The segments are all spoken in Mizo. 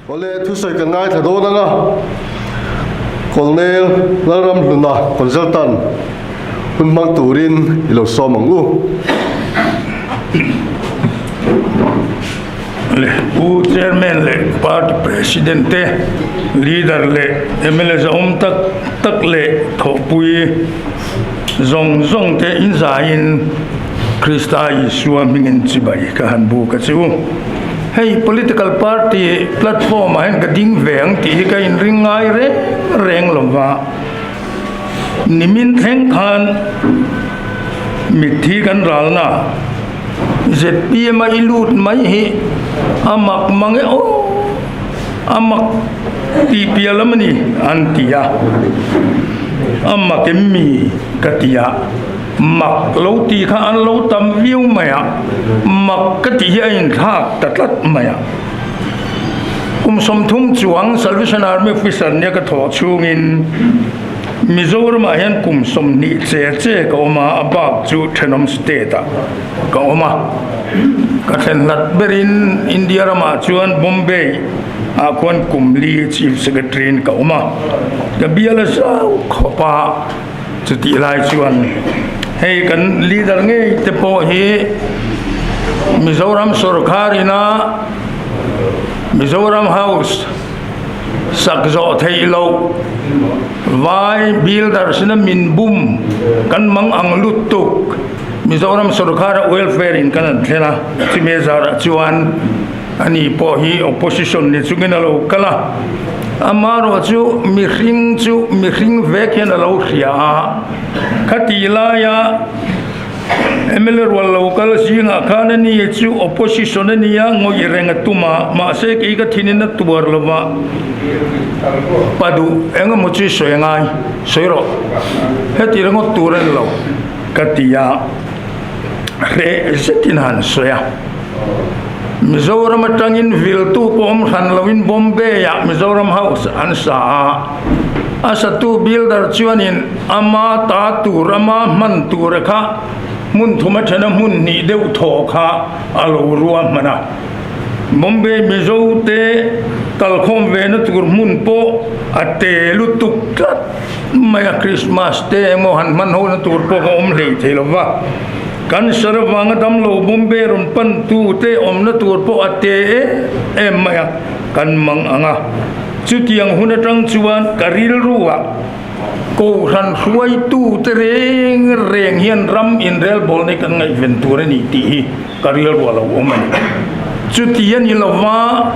Awle, thusawi kan ngaithla dawn ang a, Colonel Lalramhluna Consultant hun hmang turin i lo sawm ang u. Le Pu Chairman leh Party President te, Leader leh mla zahawm tak tak leh thawhpui zawng zawng te inzaiin Krista Isua hmingin chibai ka han buk a che u. Hei Political Party platform ah hian ka ding ve ang tih hi ka inring ngai reng reng lo va, nimin thleng khan mitthi kan ralna zpm a i lut mai hi a mak mang e aw, a mak tih piah lam a ni an ti a, a mak em mi ka ti a. Mak lo tih kha an lo tam viau mai a, mak ka tih hi a inthlak ta tlat mai a. Kum 30 chuang Salvation Army officer nia ka thawh chhungin Mizoramah hian kum 20 che che ka awm a, a bak chu thenawm state ah ka awm a. Ka thlen hlat berin India ramah chuan Bombay ah khuan kum li Chief Secretary in ka awm a, ka bial a zau khawp a. Chutih lai chuan hei kan leader ngei te pawh hi Mizoram sorkar ina Mizoram House sak zawh theih loh vai builders ina min bum kan mang ang lutuk Mizoram sorkara welfare in kan an thlen a, chumi zarah chuan Ani pawh hi opposition ni chungin a lo kal a, amarawh chu mihring chu mihring vek hian a lo hria a, khatih laia mla rual lo kal zingah khan ani chu opposition a nia ngawih reng a tum a, mahse kei ka thinin a tuar lo va, pa duh eng emaw chu i sawi a ngai, sawi rawh, heti ringawt tur a ni lo ka ti a, hreh zetin han sawi a. Mizoram atangin viltu pawh awm hran loin Bombay-ah Mizoram House an sa a, a satu builder chuanin ama ta tur, ama hman tura kha hmun thum a then a, hmun hnih deuh thaw kha a lo ruahman a. Bombay Mizo te kalkhawm vena tur hmun pawh a te lutuk tlat mai a, Christmas te emaw han hman hona tur pawh a awm hlei thei lova. Kan sar avanga damlo Bombay rawn pan tu te awmna tur pawh a te em em mai a, kan mang ang a. Chutiang hun atang chuan ka rilru ah Kohhran hruaitu te reng reng hian ram inrelbawl nei kan ngaihven tur a ni tih hi ka rilru a lo awm a ni. Chuti a ni lova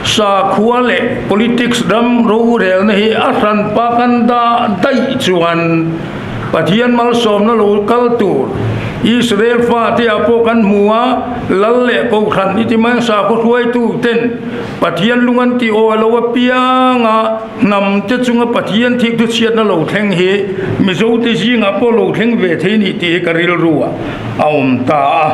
sakhua leh politics ram rorelna hi a hranpa kan dah daih chuan, Pathian malsawmna lo kal tur Israel fate ah pawh kan hmu a, Lal leh Kohhran i ti mai sakhaw hruaitu ten Pathian lung an ti awi lo apiang a, hnam te chunga Pathian thik thuchhiatna lo thleng hi Mizo te zingah pawh lo thleng ve thei ni tih hi ka rilru ah a awm ta a.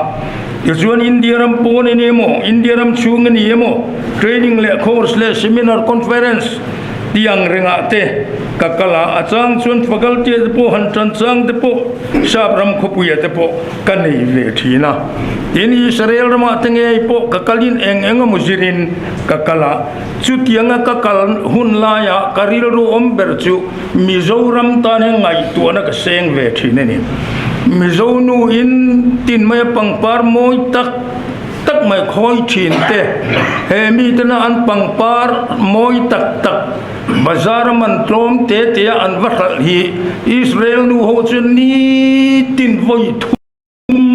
Tichuan India ram pawn a ni emaw, India ram chhung a ni emaw, training leh course leh seminar conference, Ti ang rengah te ka kal a, a chang chuan faculty te pawh han tan chang te pawh sap ram khawpuia te pawh ka nei ve thin a. Tin, Israel ramah te ngei pawh ka kalin eng eng emaw zirin ka kal a, chutianga ka kal hun laia ka rilru awm ber chu Mizoram tan hian ngaihtuahna ka seng ve thin a ni. Mizo nu in tin maia pangpar mawi tak. tak mai khawi thin te, he mitena an pangpar mawi tak tak bazar a man tlawm te te a an va hralh hi Israel nu ho chuan nitin vawi thum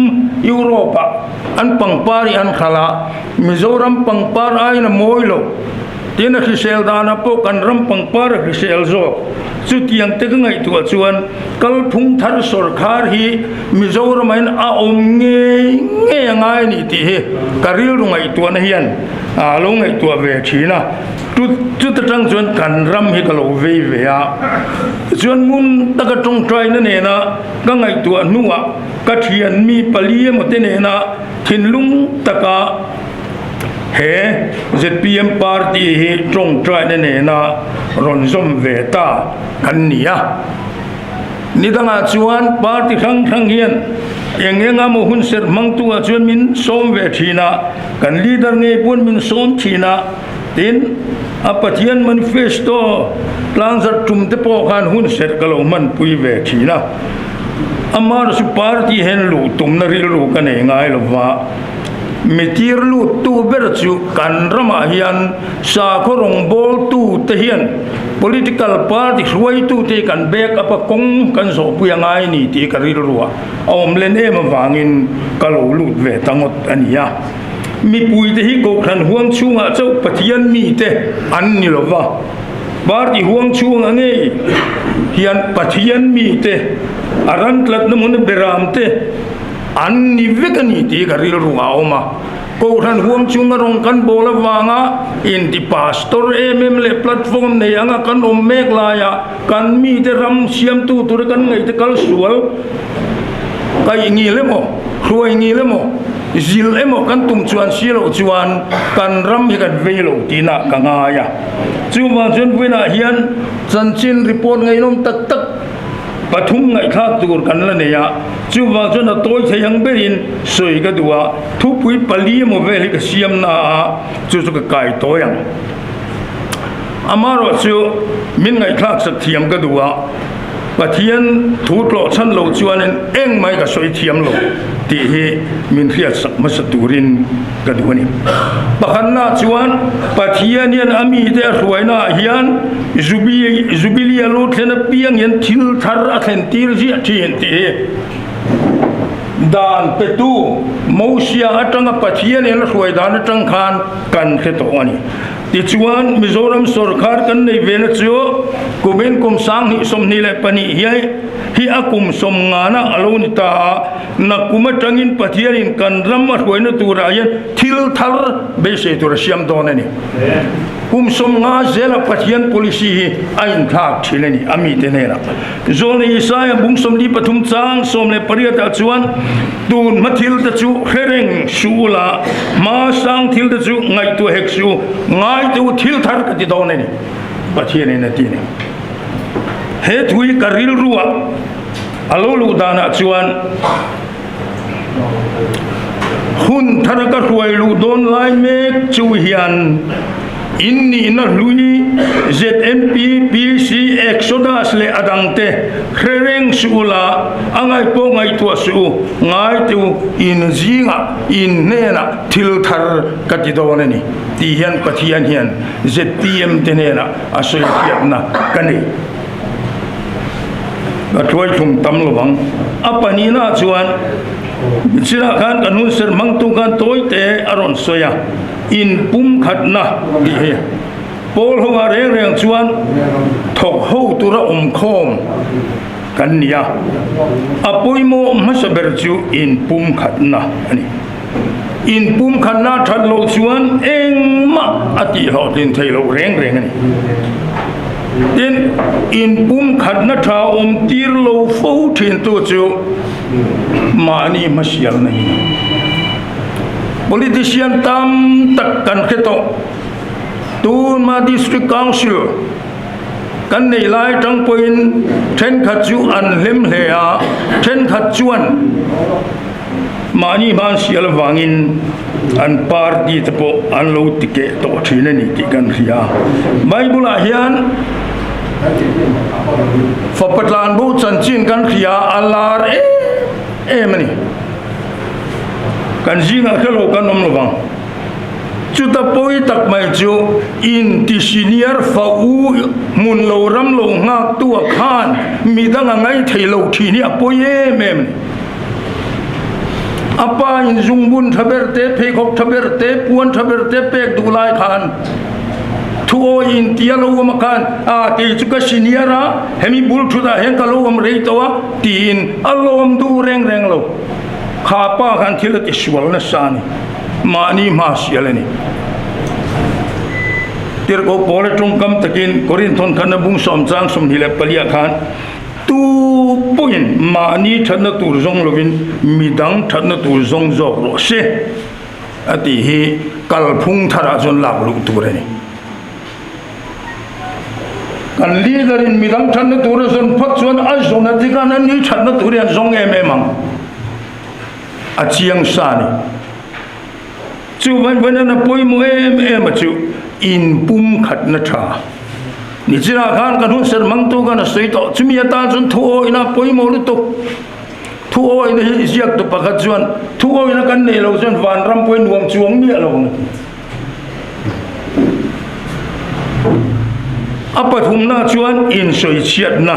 Europe ah an pangpar hi an hralh a, Mizoram pangpar aiin a mawi lo. Tin a hrisel danah pawh kan ram pangpar a hrisel zawk. Chutiang te ka ngaihtuah chuan kalphung thar sawrkhar hi Mizoramah hian a awm ngei ngei a ngai a ni tih hi ka rilru ngaihtuahna hian a lo ngaihtuah ve thin a. Chuta tang chuan kan ram hi ka lo vei ve a. Tichuan ngun taka tawngtaina nena ka ngaihtuah hnuah ka thian mi pali emaw te nena thinlung taka He zpm party hi tawngtaina nena rawn zawm ve ta an ni a. Ni dangah chuan party hrang hrang hian eng eng emaw hun serh hmangtu ah chuan min sawm ve thin a, kan leader ngei pawn min sawm thin a. Tin, a Pathian manifesto tlangzarh tum te pawh khan hun serh ka lo hmanpui ve thin a. Amah chu party hian luh tumna rilru ka nei ngai lo va, mi tir luttu ber chu kan ramah hian sakhaw rawngbawltu te hian political party hruaitu te hi kan back up a kawng kan zawhpui a ngai ni tih ka rilru a awm len em avangin ka lo lut ve ta ngawt a ni a. Mipuite hi Kohhran huang chhungah chauh Pathian mite an ni lo va, party huang chhungah ngei hian Pathian mite a ran tlatna hmun beramte an ni vek a ni tih ka rilru a awm a. Kohhran huang chhunga rawng kan bawl avanga inti pastor em em leh platform nei anga kan awm mek laia kan mite ram siamtu tura kan ngaihte kal sual kaih ngil emaw, hruai ngil emaw, Zil emaw kan tum chuan si loh chuan kan ram hi kan vei lo tihna ka ngai a. Chuvang chuan vawiinah hian chanchin report ngaihnawm tak tak pathum ngaihthlak tur kan la nei a. Chuvang chuan a tawi thei ang berin sawi ka duh a, thupui pali emaw vel hi ka siam na a, chu chu ka kai tawi ang. Amaherawh chu min ngaihthlak sak thiam ka duh a. Pathian thu tlawh chhan lo chuanin engmah hi ka sawi thiam lo tih hi min hriatsak hmasa turin ka duh a ni. Pakhatnaah chuan Pathian hian a mite a hruainaah hian Jubilee a lo thlen apiang hian thil thar a thlen tir ziah thin tih hi dan petu Mosia atanga Pathian hian a hruai dan atang khan kan hre tawh a ni. Tichuan, Mizoram sawrkar kan nei ve na chu kumin kum 2022 hiai hi a kum sawmngana a lo ni ta a, nakum atangin Pathianin kan ram a hruaina turah hian thil thar beisei tur a siam dawn a ni. Kum 50 zela Pathian policy hi a inthlak thin a ni a mite hnenah. Zawlnei Isaia bung 43 chang 18 ah chuan, Tun hma thil te chu hre reng suh u la, hma sang thil te chu ngaihtuah hek suh u, ngaite u thil thar ka ti dawn a ni, Pathianin a ti a ni. He thu hi ka rilruah a lo luh danah chuan hun thara ka hruai luh dawn lai mek chu hian In nihna hlui ZMP, PC, Exodus leh a dangte hre reng suh u la, a ngaih pawh ngaihtuah suh u, ngai teh u, in zingah, in hnenah thil thar ka ti dawn a ni, tih hian Pathian hian ZPM te hnenah a sawi hriatna ka nei. Ka thuaithlum tam lo ang. A pahnihnaah chuan chinah khan kan hun ser hmangtu khan tawite a rawn sawi a. Inpumkhatna tih hi pawl hovah reng reng chuan thawk ho tura awmkhawm kan ni a, a pawimawh hmasa ber chu inpumkhatna a ni. Inpumkhatna that loh chuan engmah a tihhlawhtlin thei loh reng reng a ni. Tin, inpumkhatna tha awm tir lo fo thintu chu mahni hmasialna hi a ni. Politician tam tak kan hre tawh. Tunma District Council kan nei lai tang pawhin thenkhat chu an hlem hle a, thenkhat chuan mahni hman sial avangin an party te pawh an lo ti keh tawh thin a ni tih kan hria. Bible ah hian fapa tlanbo chanchin kan hria a lar em em a ni. Kan zingah kha lo kan awm lovang. Chuta pawi tak mai chu inti senior fa u hmun lo ram lo nghak tu ah khan midang a ngai thei lo thin hi a pawi em em a ni. A pa in zungbun tha ber te, pheikhawk tha ber te, puan tha ber te pek duh lai khan thu awi inti a lo awm ah khan a kei chu ka senior a, hemi bul thut ah hian ka lo awm rei tawh a tiin a lawm duh reng reng lo. Kha pa khan thil a ti sual nasa a ni. Mahni hma sial a ni. Tirhkoh Paula tawngkam takin Korinthon khan a bung sawm chang 24 ah khan tu pawhin mahni thatna tur zawng lovin midang thatna tur zawng zawk rawh se a tih hi kalphung tharah chuan lak luh tur a ni. Kan leader in midang thatna tur a zawn phawt chuan a zawn a tikhan a ni thatna tur hi an zawng em em ang. A chiang sa a ni. Chu vain vain a pawimawh em em a chu. Inpumkhatna tha. Nichinah khan kan hun ser hmangtu khan a sawi tawh. Chumi atan chuan thu awihna pawimawh lutuk. Thu awihna hi ziaktu pakhat chuan thu awihna kan neih loh chuan vanram pawhin nuam chuang miah lo ang a ti. A pathumna chuan insawichhiatna.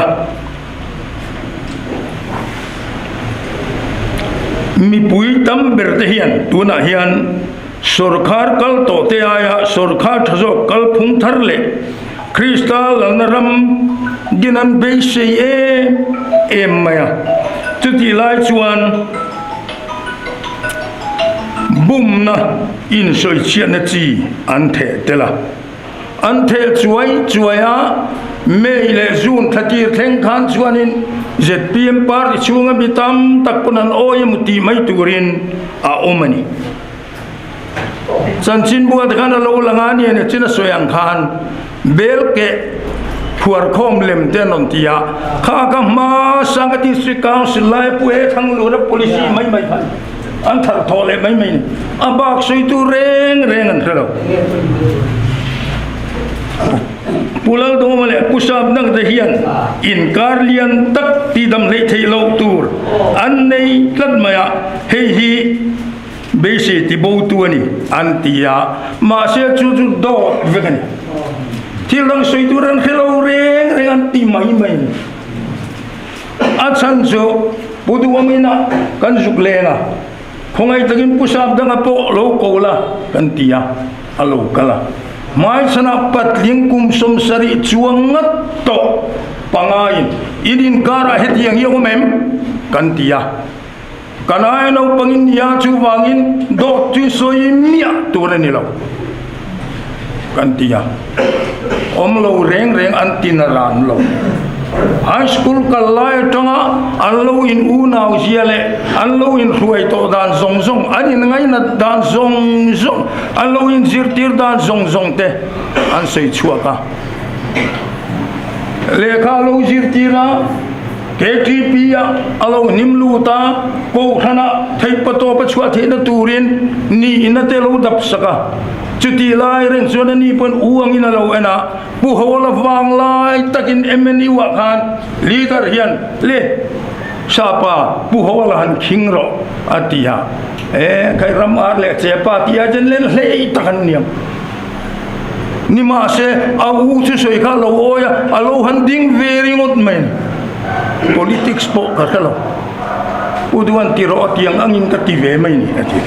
Mipui tam ber te hian tunah hian Sawrkhar kal tawh te aia sawrkhar tha zawk kalphung thar leh Krista lalna ram din an beisei em em mai a. Chutih lai chuan bumna insawichhiatna chi an theh tel a. An theh chuai chuai a, May leh June thla tir thleng khan chuanin zpm party chhunga mi tam tak pawn an awi emaw tih mai turin a awm a ni. Chanchinbua te khan a lo lang a nia ni chin a sawi ang khan bel keh phuarkhawm lem te an rawn ti a, kha ka hma Sangha District Council lai a pu he Thlanglura policy mai mai khan an thar thawh leh mai mai ni. A bak sawitu reng reng an hre lo. Pu Laldawma leh Pu Sapnang te hian inkar lian tak tihdam hleih theih loh tur an nei tlat mai a, hei hi beisei tibotu a ni an ti a, mahse chu chu dawt vek a ni. Thil dang sawi tur an hre lo reng reng an ti mai mai a ni. A chhan chu Pu Duhawmina kan zuk leng a, khawngaih takin Pu Sapdanga pawh lo ko la kan ti a, a lo kal a. Hmaichhanah patling kum 70 chuang ngat tawh pangaiin in inkarah hetiang hi a awm em? kan ti a. Kan aia naupangin nia chuvangin dawt chu sawi miah tur a ni lo kan ti a. Awm lo reng reng an ti na ran lo. High school kal lai atanga an lo in unau zia leh an lo in hruai tawh dan zawng zawng, an in ngainat dan zawng zawng, an lo in zirtir dan zawng zawng te an sawi chhuak a. Lehkha a lo zirtir a, KTP ah a lo hnim lut a, Kohhranah theihpatawp a chhuah theihna turin nihna te lo dap sak a. Chutih lai reng chuan ani pawn u angin a lo en a, Pu Hawla vang lai takin MNU ah khan leader hian le Sapa Pu Hawla han khing rawh a ti a, e khai ram ar leh chepa tih ah chuan len hlei tak an niam. Nimahse a u chu sawi kha a lo awi a, a lo han ding ve ringawt mai a ni. Politics pawh ka hre lo. Pu Duan ti rawh a tiang angin ka ti ve mai a ni a ti.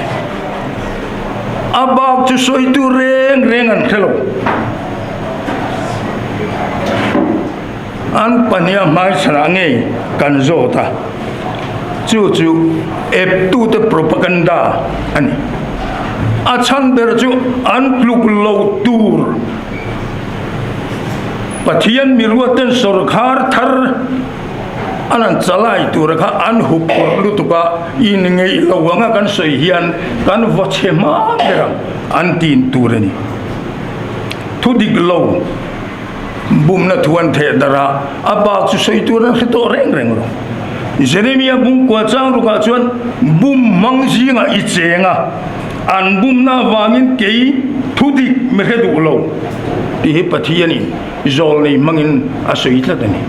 A bak chu sawi tur reng reng an hre lo. An pahniha hmaichhanah ngei kan zawt a, chu chu eptute propaganda a ni. A chhan ber chu an tluk lo tur Pathian miruaten sawrkhar thar an han chalai tura kha an hup phurh lutuk a, inngeih lo anga kan sawi hian kan vaw chhe hma ber ang an tin tur a ni. Thu dik lo bumna thu an theh darh a, a bak chu sawi tur an hre tawh reng reng lo. Jeremia bungkua chang rukah chuan bum hmang zingah i cheng a, an bumna avangin kei thu dik mi hre duh lo tih hi Pathianin zawlnei hmangin a sawi tlat a ni.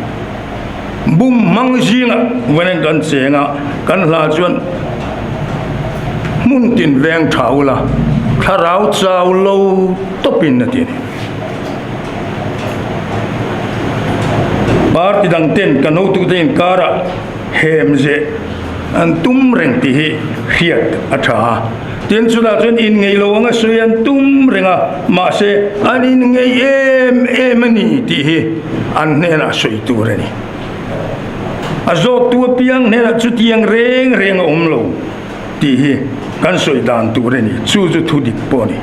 Bum hmang zingah vawiin kan cheng a, kan hla chuan hmun tin veng tha ula, thlarau chau lo tawpin a ti a ni. Party dang ten kan hotute inkarah hem zeh an tum reng tih hi hriat a tha a. Tin chutah chuan inngeih lo anga sawi an tum reng a, mahse an inngeih em em a ni tih hi an hnenah sawi tur a ni. A zawttu apiang hnenah chutiang reng reng a awm lo tih hi kan sawi dan tur a ni, chu chu thu dik pawh a ni.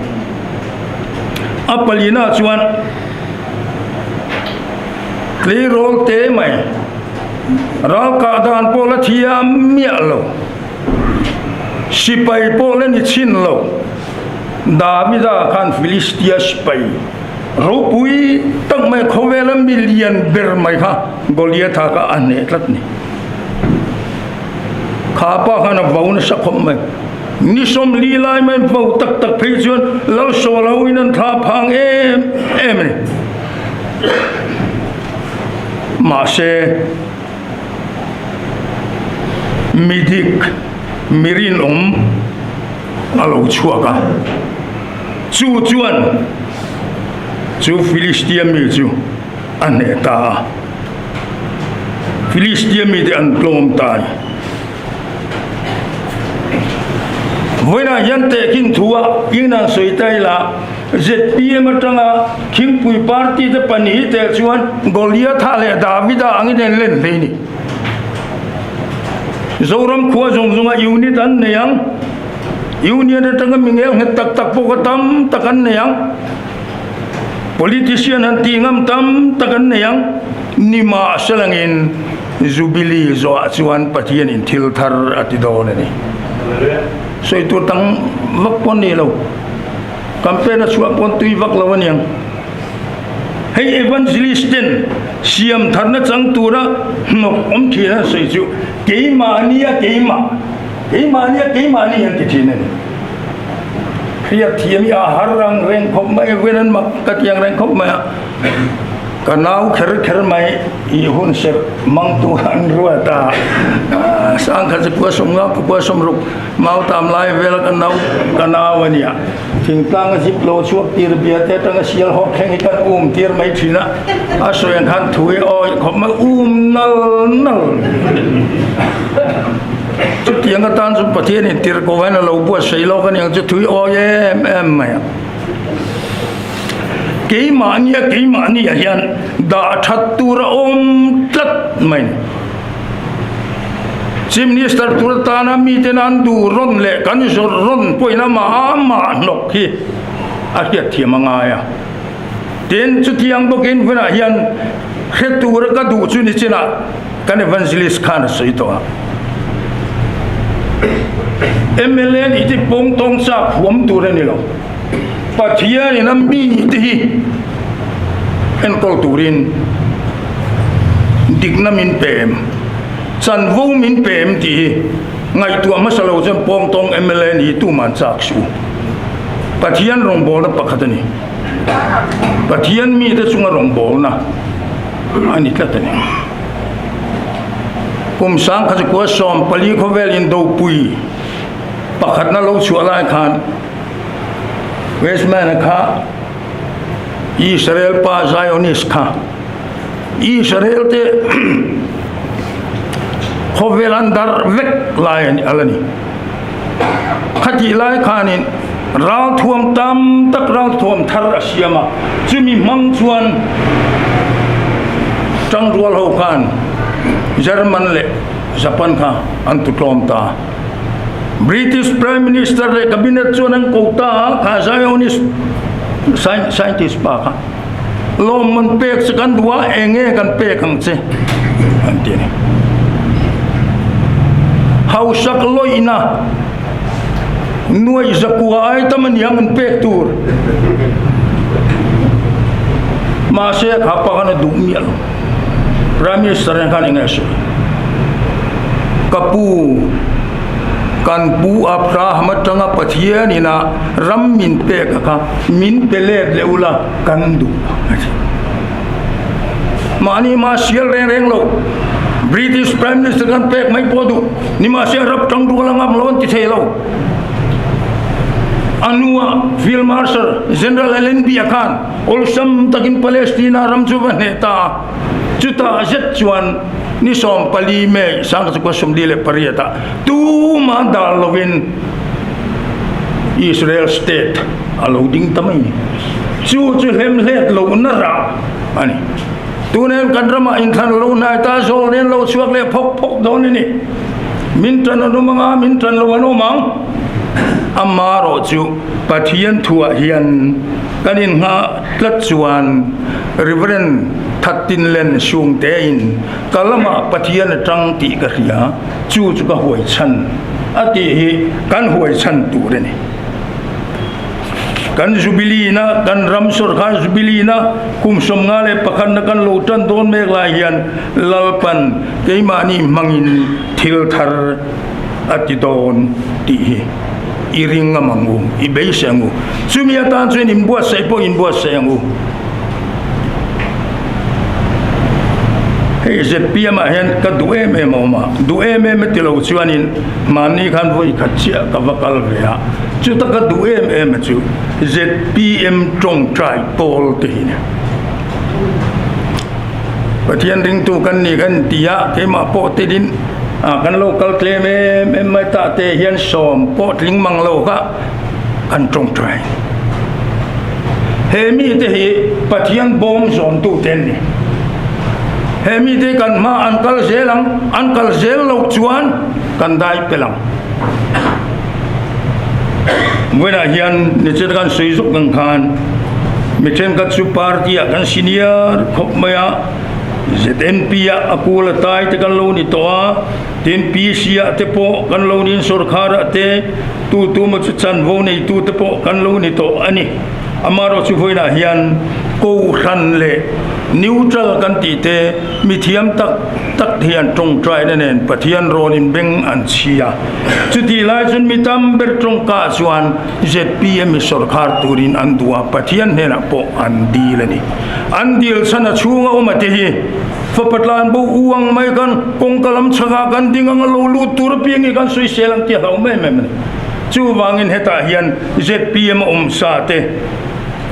A palina chuan tleirawl te mai ralkah dan pawh la thiam miah lo. Sipai pawh la ni chhin lo. Davida khan Filistia sipai ropui tak mai khawvela mi lian ber mai kha Goliatha kha a hneh tlat ni. Kha pa khan a vo nasa khawp mai. Ni 40 lai mai vo tak tak phei chuan lal sawlo in an thla phang em em a ni. Mahse, mi dik, mi rinawm a lo chhuak a. Chu chuan chu Filistia mi chu a hneh ta a. Filistia mite an tlawm ta a ni. Vawiinah hian tehkhin thua in an sawi ta ila, zpm atanga Khingpui party te pahnih te chuan Goliatha leh Davida angin an len hlei ni. Zoram khua zawng zawnga unit an nei ang. Union atanga mi ngel nghet tak tak pawh kha tam tak an nei ang. Politician han tih ngam tam tak an nei ang. Nimahselangin Jubilee zawhah chuan Pathianin thil thar a ti dawn a ni. Sawi tur tang vak pawh an nei lo. Campaign a chhuah pawn tui vak lo a niang. Hei Evangelist ten siam tharna chang tura hnawk awm thin an sawi chu keimahnia keimah, keimahnia keimahni an ti thin a ni. Hriat thiam hi a har rang reng khawp mai, ven an mak ka ti ang reng khawp mai a. Ka nau kher kher mai i hun serh mangtu an ruat a, sangkhat zakua sawmnga pakua sawmruk mautam lai vel ka nau ka nau a nia. Thingtlang a zip lo chhuak tir bia te atanga sial hawk thleng hi kan um tir mai thin a, a sawi ang khan thu hi awi khawp mai um nal nal. Chutiang atan chu Pathianin tirh ko hian a lo buatsaih lawk a niang chu thu hi awi em em mai a. Keimahnia keimahniah hian dah that tur a awm tlat mai ni. Chief Minister tur atana miten an duh rawn leh kan zawrh rawn pawhin amah amah hnawk hi a hriatthiam a ngai a. Tin, chutiang bawkin hunah hian hre tura ka duh chu ni chinah kan evangelist khan a sawi tawh a. Mla nih te pawng tawng chak huam tur a ni lo. Pathianin a mite hi enkawl turin dikna min pe em, chanvo min pe em tih hi ngaihtuah hmasa lo chuan Pawngtawng mla ni tuman chak suh u. Pathian rawngbawlna pakhat a ni. Pathian mite chunga rawngbawlna a ni tlat a ni. Kum 1914 khawvel indopui Pakhatna lo chhuah lai khan Westman-a kha Israel pa Zionist kha Israel te khawvel an dar vek lai a ni ala ni. Khatih lai khanin ralthuam tam tak ralthuam thar a siam a, chumi hmang chuan tangrual ho khan German leh Japan kha an tutlawm ta. British Prime Minister leh Cabinet chuan an ko ta a, kha Zionist scientist pa kha lawmman pek che kan duh a, eng nge kan pek ang che an ti a ni. Hausak lawihna nuaih zakua ai tam a niang an pek tur. Mahse kha pa khan a duh miah lo. Prime Minister hian khan eng nge a sawi? Ka pu, kan pu Abraham atanga Pathian ina ram min pek a kha min pe let leh ula kan duh a ti. Mahni hma sial reng reng lo British Prime Minister kan pek mai pawh duh nimahse Arab tang rual a ngam lo an ti thei lo. A hnuah Field Marshal General Allenby a khan Awlsam takin Palestina ram chu va hneh ta a, chutah zet chuan ni 14 May 1948 ah tumah dal lovin Israel state a lo ding ta mai ni. Chu chu hlemhlet lohna rah a ni. Tunen kan ramah inthlan lo hnai ta zawl nen lo chhuak leh phawk phawk dawn a ni. Min tan an awm anga min tan lo an awm ang. Amarawh chu Pathian thuah hian Kan inngah tlat chuan Reverend Thattinlen Sungtein ka lamah Pathian a tang tih ka hria, chu chu ka huai chhan a tih hi kan huai chhan tur a ni. Kan Jubilee na, kan ram sawrkar Jubilee na kum 51 na kan lo tan dawn mek lai hian Lalpan keimahni hmangin thil thar a ti dawn tih hi. i ring ngam ang u, i beisei ang u. Chumi atan chuan inbuatsaih pawh inbuatsaih ang u. Hei ZPM ah hian ka duh em em a awm a, duh em em a ti lo chuanin mahni khan vawi khat chiah ka va kal ve a, chuta ka duh em em a chu ZPM tawngtai pawl te hi ni. Pathian ringtu kan ni kan ti a, keimah pawh telin kan lo kal tlem em em mai ta te hian sawm pawh tling mang lo kha kan tawngtai. He mite hi Pathian bawm zawntute an ni. He mite kan hma an kal zel ang, an kal zel loh chuan kan dai pel ang. Vawiinah hian nichina kan sawi zawk ang khan mi thenkhat chu party ah kan senior khawp mai a, ZNP ah a kul a tai te kan lo ni tawh a, tin PC ah te pawh kan lo niin sawrkhar ah te Tu tu maw chu chanvo neitu te pawh kan lo ni tawh a ni. Amaherawh chu vawiinah hian Kohhran leh neutral kan tih te mithiam tak tak te hian tawngtaina nen Pathian rawn inbeng an chhi a. Chutih lai chuan mi tam ber tawngka chuan zpm hi sawrkhar turin an duh a, Pathian hnenah pawh an dil a ni. An dil chhan a chhunga awm a te hi Fapa tlanbo u ang mai kan kawngka lam chhakah kan ding ang a lo lut tur apiang hi kan sawisel ang tih a hlauh mai mai a ni. Chuvangin hetah hian zpm a awm sa te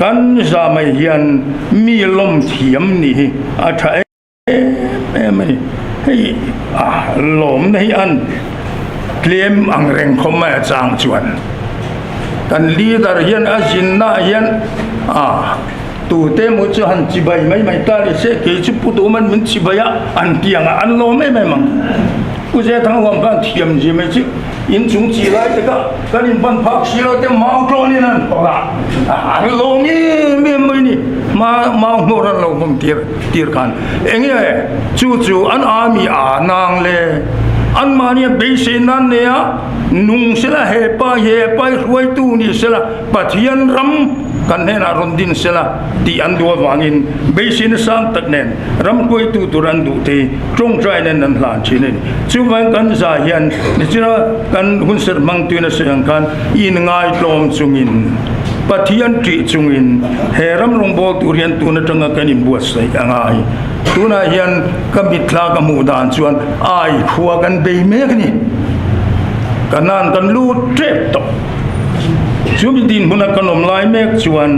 kan za mai hian mi lawm thiam nih hi a tha em em a ni. Hei a lawmna hi an tlem ang reng khawp mai a chang chuan kan leader hian a zinna hian a Tute emaw chu han chibai mai mai ta ni se, kei chu Pu Duhman min chibai a, an ti ang a, an lawm em em ang. Pu Zethang huam khan thiam zia mai chu inchung chi lai te kha kan inban phak si lo te mau tawnin an phawrh a, an lawm em em mai ni. Ma mau hnawr an lo hmang tir tir khan eng nge chu chu an army a nang le anmahni a beisei nan nei a, nung sela he pa hi he pa hi hruaitu ni sela Pathian ram kan hnenah rawn din sela tih an duh avangin beiseina sang tak nen ram hruaitu tur an duh te tawngtai nen an hlan thin a ni. Chuvangin kan za hian nichina kan hunserh hmangtuin a sawi ang khan inngaihtlawm chungin Pathian ṭih chungin he ram rawngbâwl tur hian tun aṭanga kan inbuatsaih a ngai. Tunah hian ka mitthla ka hmuh dan chuan ai khua kan bei mek a ni. Kanan kan lut ṭep tawh. Chumi dinhmuna kan awm lai mek chuan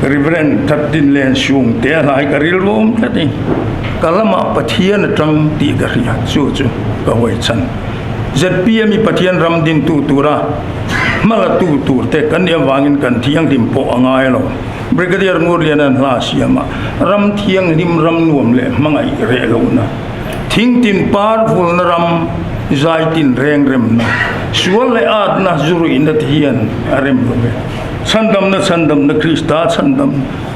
Reverend Thattin Len Sung te a hlai ka rilru awm tlat i, ka lamah Pathian atang tih ka hria, chu chu ka huai chhan. Zpm i Pathian ram dintu tura hmalatu tur te kan nih avangin kan thianghlim pawh a ngai lo. Brigadier Ngurliana'n hla a siam a, Ram thianghlim ram nuam leh hmangaih reh lohna. Thingtin par vulna ram zaitin reng remna, sual leh atna zuruihna te hian a rem lo ve. Chhandamna chhandamna Krista chhandam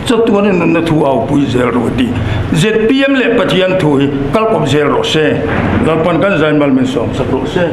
chatuana nunna thu aupui zel rawh a ti. Zpm leh Pathian thu hi kalkawp zel rawh se. Lalpan kan zai mal min sawmsak rawh se.